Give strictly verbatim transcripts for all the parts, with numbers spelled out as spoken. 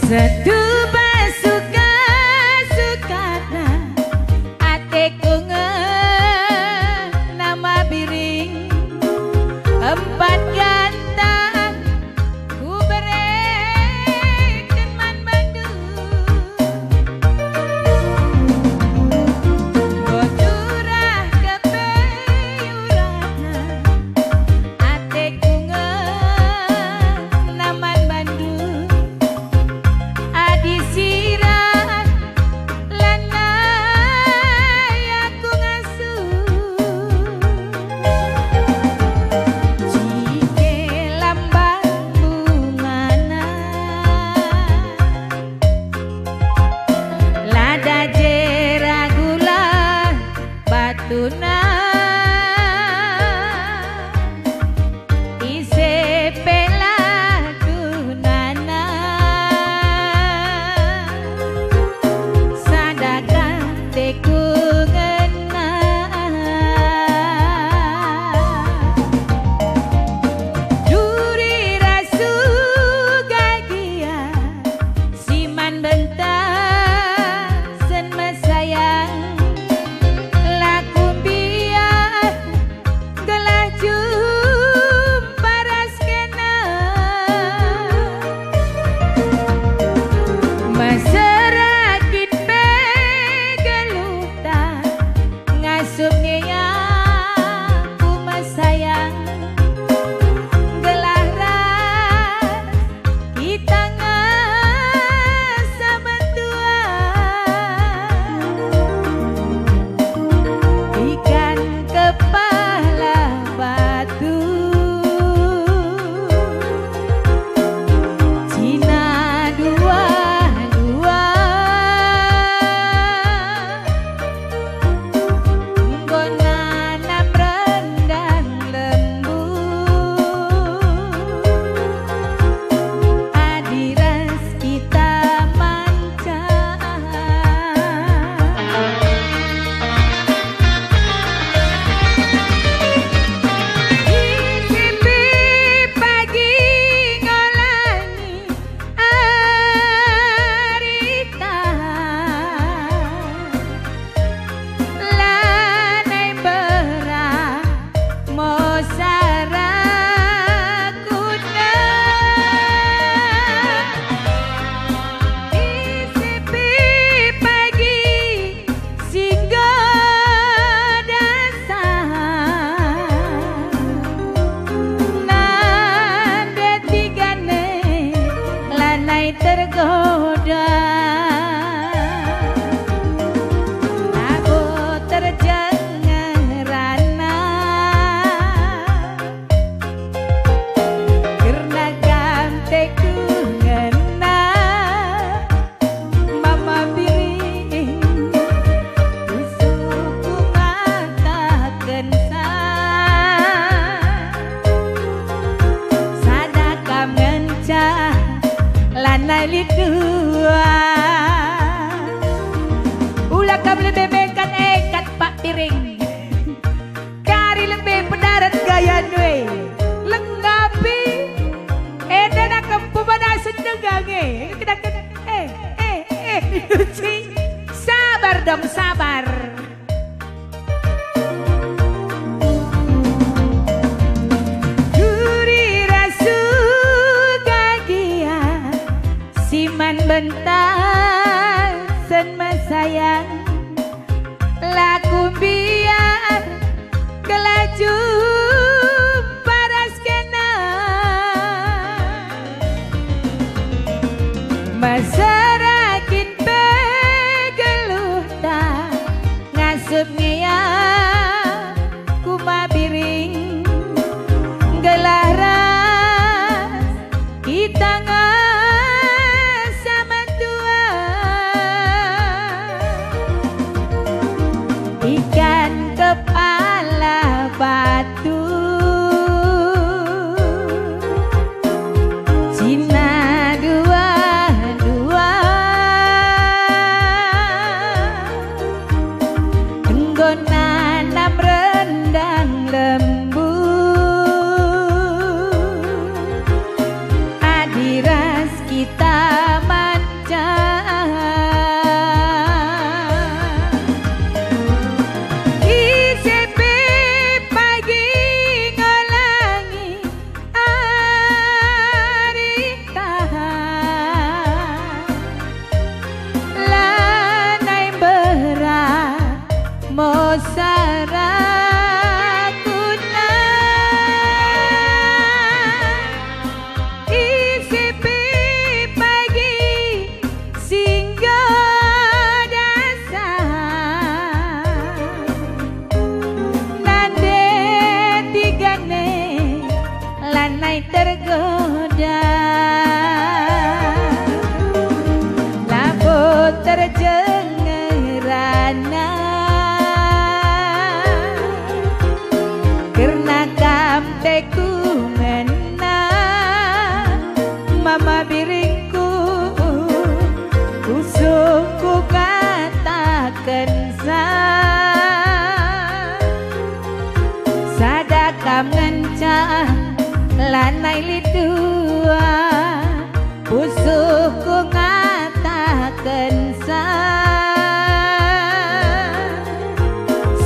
Setuba suka-sukana ateku ngena Mabiring, empat gantang kubereken man bandu. Enggo turah kepeyuranna ateku ngena man bandu. Adi sirah lanai aku ngasup, cike lambang bungana. Lada je ragulah batuna, ise pe la gunana. Sada kate ku ngena. Duri ras uga gia si man bentasen mesayang, la kumbiar gelah jumpa ras kena. Mesera kin pe geluhta, ngasup nge aku mesayang, gelah ras kita ngasa mentua. Ikan kepala batu, cina dua-dua. Enggo nanam rendang lembu, adi ras kita mancang. Isi pe pagi ngolangi arita, lanai mbera mosa rakutna. Isi pe pagi si enggo dasar, nande tigane lanai tergoda, labo terjeng ngerana. Kerna kam teku ngena, Mama Biring, isuku ngatakensa. Sada kam ngenca, lanai lit dua. Ula kam lebe mekat-ekat, Pak Biring. Kari lebe pedarat gaya nue. Lengkapi. Enda nakam pemanasen denggang e. Kedaken, eh, eh, eh. Sabar dong, sabar. Duri ras uga gia si man bentasen mesayang. La kumbiar gelah jumpa ras kena. Mesera kin pe geluhta, ngasup nge aku Mabiring, gelah ras kita ngasa mentua. Ikan kepala batu, cina dua-dua. Lanai lit dua, pusuhku ngatakensa,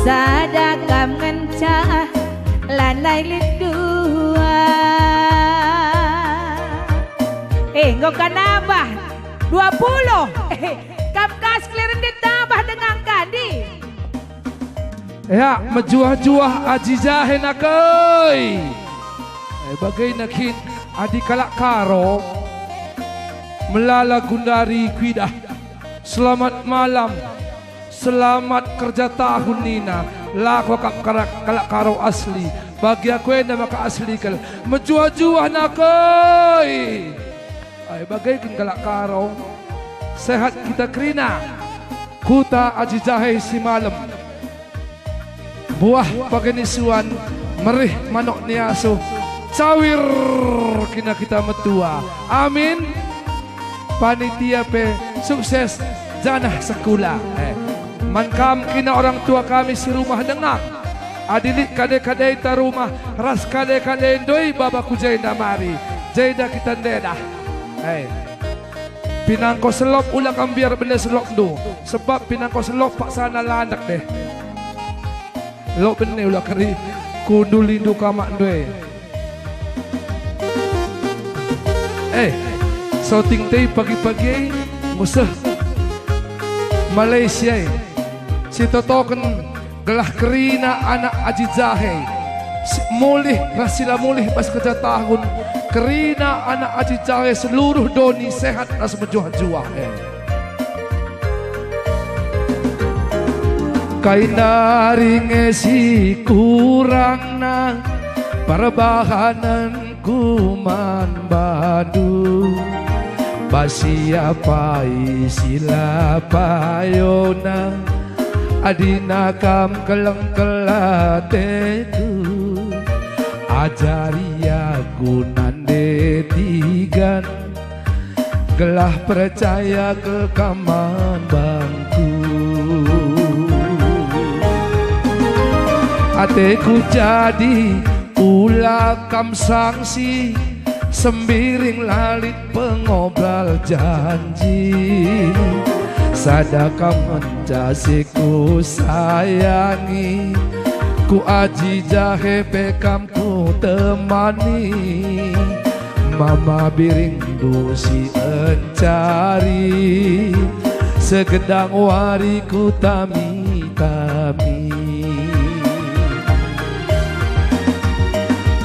sada kam ngenca, lanai lit dua. Eh, enggo ka nambah dua puluh. Eh, kam kas keliren ditambah dengan kandi. Ya, mejuah-juah Aji Jahe nakei. Eh, bagena kin adi kalak Karo, melala gundari kuidah. Selamat malam, selamat kerja tahun nina. Lako kap karak-, kalak Karo asli. Bagi aku enda maka asli kal. Mejuah-juah nakei. Ai, bage kin kalak Karo? Sehat kita kerina. Kuta Aji Jahe si malem. Buah page ni suan, merih manuk ni asuh, cawir kina kita metua. Amin. Panitia pe sukses janah sekula. Eh, man kam kina orang tua kami si rumah denga. Adi lit kade-kadeta rumah ras kade-kade ndoi baba ku jenda mari, jenda kita ndedah. Eh, pinangko selop ula kam mbiar bene selopndu, sebab pinangko selop paksana landek deh. Lop bene ula keri kundul lindu kamakndu e. Eh, shooting tei pagi-pagi e, museh Malaysia e. Si totoken gelah kerina anak Aji Jahe, si mulih ras si la mulih bas kerja tahun, kerina anak Aji Jahe seluruh doni sehat ras mejuah-juah e. Kai nari nge si kurangna perbahanenku man bandu? Bas si apai si la payona? Adina kam keleng-keleng ateku, ajari aku nande tigan, gelah percaya kal kam man bangku. Ateku jadi ula kam sangsi, sembiring la lit pengobral janji. Sada kam ngenca si kusayangi, ku Aji Jahe pe kam kutemani. Mama biringndu si encari, segedang wari kutami-tami.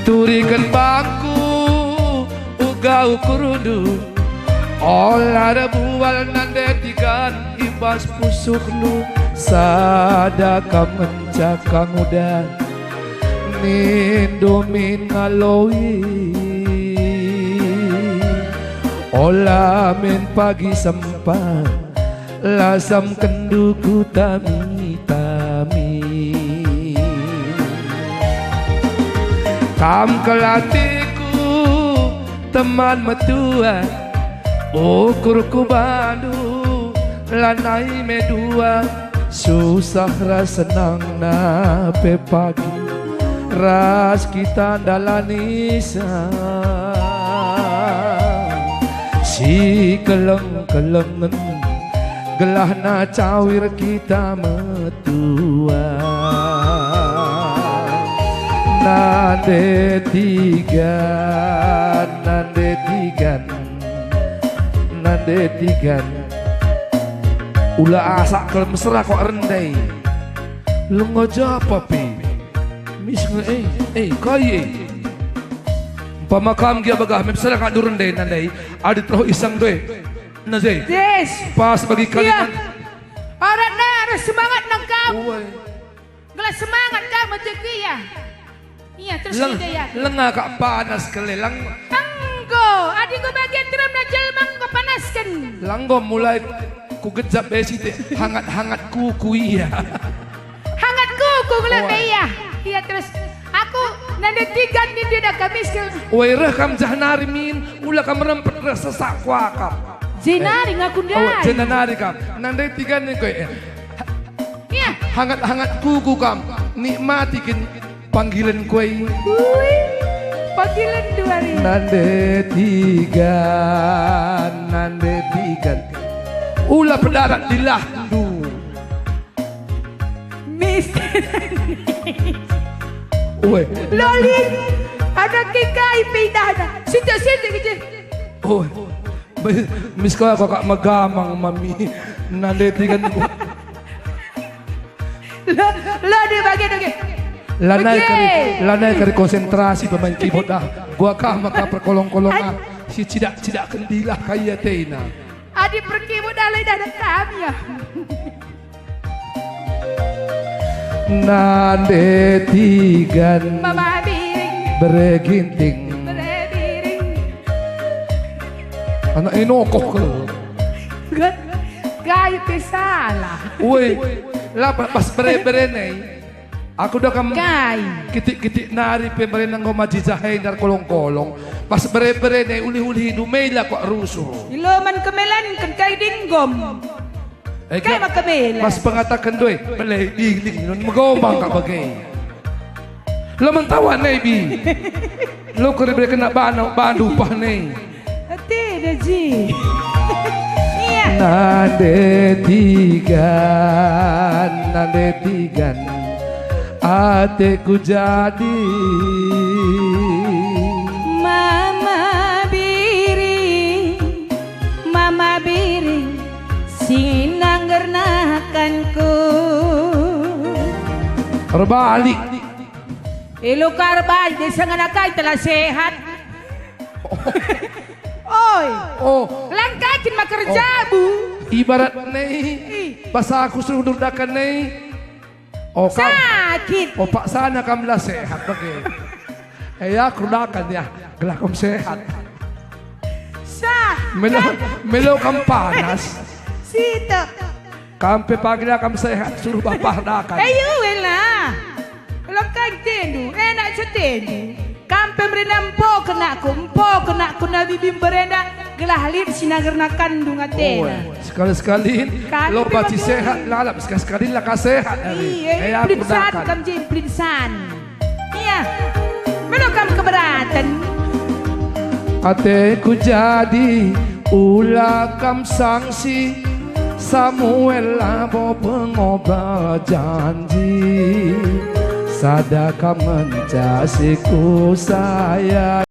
Turiken bangku uga ukurndu, ola erbual nande tigan i bas pusuhndu, sada kam ngenca ka nguda, nindu min ngaloi. Ola min pagi sempat, lasam kendu kutami-tami. Kam kal ateku, teman metua, ukurku bandu, lanai me dua, susah ras senangna pe pagi, ras kita ndalanisa. Si keleng-kelengen, gelahna cawir kita metua. Nande tigan, nande tigan, nande tigan. Ula asak kal mesera kok rende. Lenga japa pe. Mis nge, eh, eh, kai, eh. Umpama kam gia bagah, mesera kak du rende nande, adi terus isang doe. Nande. Yes. Pas bagi kalian. Iya. Oratna harus semangat nang kam. Uwe. Gelah semangat kam aja gia. Iya, terus Leng-, ide ya. Lenga kak panas kelelang. Enggo, adi enggo bagian teremna jelma enggo panasken. Langgo mulai ku gejap be sitik, hangat-hangat kuku ia. Hangat kuku ngelak Oh. be ia. Iya, terus aku nande tigan nindi dah kamiskel. Woi, reh kam jah nari min, ula kam rempet reh sesak kuakap. Jenari Eh. ngaku Oh, ndai. Jenari kam. Nande tigan ni koi, eh. Iya. Hangat-hangat kuku kam, nikmati kin panggilen kuai. Ui. Panggilen dua ribu. Nande tigan, nande tigan. Ula pedarat dilahndu. Mister. Weh. Loli, ada kikai pidana. Situ, situ, gitu. Oh, mis-, mis kau kakak megamang, Mami. Nande tigan. Lo, lo di bage, bage. Lanai kari, lanai kari konsentrasi pemain keyboard dah. Gua kah maka perkolong-kolong ah. Si cidak-cidak kendilah kai atena. Adi perkeyboard dah, lai dah kami ya. Nande tigan. Mama biring. Bere ginting. Bere biring. Anak inokoh ke. Ga-, gai pe salah. Woi, la pa-, pas bere-bere nai. Aku dah kam. Gai. Kitik-kitik nari pe bere nanggo maji jahe ndar kolong-kolong. Pas bere-bere nai ulih-ulih dumela kok rusuh. Iloman kemelan ken kai dinggom. Eh, kai maka bela? Pas pengataken doi, bela biling nun megombang ka bage. Lo mentawa ne bi. Lo keri bela kena bana, bandu pah ne. Ate da ji. Iya. Nande tigan, nande tigan. Ateku jadi. Mama biring, mama biring. Si nanggernakanku. Erbalik. Elo ka erbalik, desa ngana kai telah sehat. Oi. Oh. Langkai kin maka erjabu. Ibarat nei, ih, basa aku suruh nurdakan nei. Oh, kam. Sakit. Oh, paksana kam la sehat bage. Eh, ya, kurdakan ya, gelah kam sehat. Sah. Melo, kam, melo kam panas. Situ. Kam pe pagi la kam sehat, suruh bapah dakan. Eh, iya lah. Kalau kan tendu, enak cetendu. Kam pe merina empo kenakku, empo kenakku na bibim berenda, gelah lit si nanggernakandu ngatena. Oh, sekali-sekali lo baci sehat, lalap sekali-sekali la ka sehat. Iya, eh, aku plinsan dakan. Kam je plinsan. Iya. Melo kam keberatan. Ateku jadi ula kam sangsi, Samuel labo pengoba janji. Sada kam ngenca si kusayang.